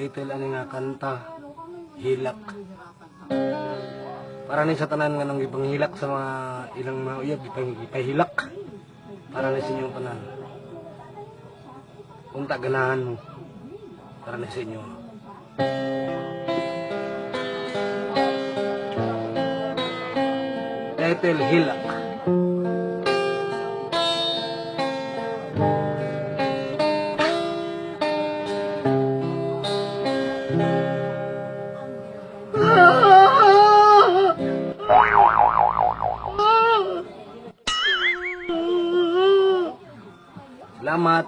Title ani nga kanta, "Hilak." Para ni sa tanan nga nang gipanghilak sa mga ilang mga uyab, gipahilak. Para ni sa inyong tanan. Unta ganahan mo. Para ni sa inyo. Title, "Hilak." Salamat.